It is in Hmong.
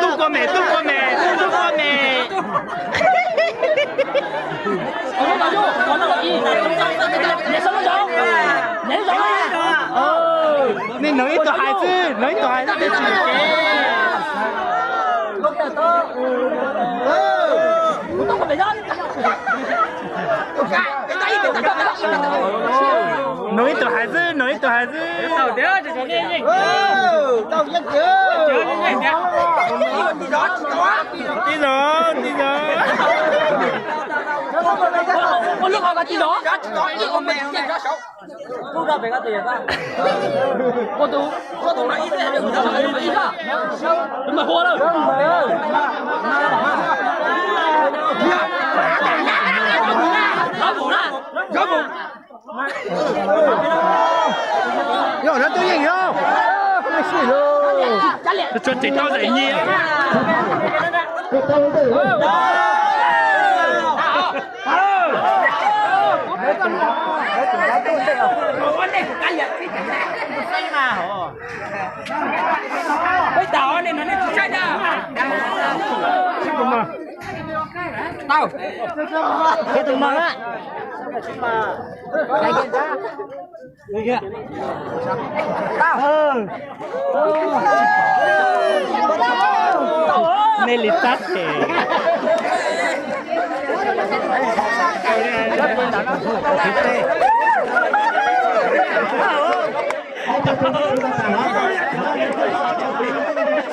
Tub kua mem, tub kua mem, tub kua mem. Nej nug ib tug hais xwb, nug ib tug hais xwb. Nug ib tug hais xwb, nug ib tug hais xwb. Tij Zov, Tij Zov. Yog no twb yeej yog. Tso tsev tau zais nyiaj. Tau. Tus no na. Nej li tab ces.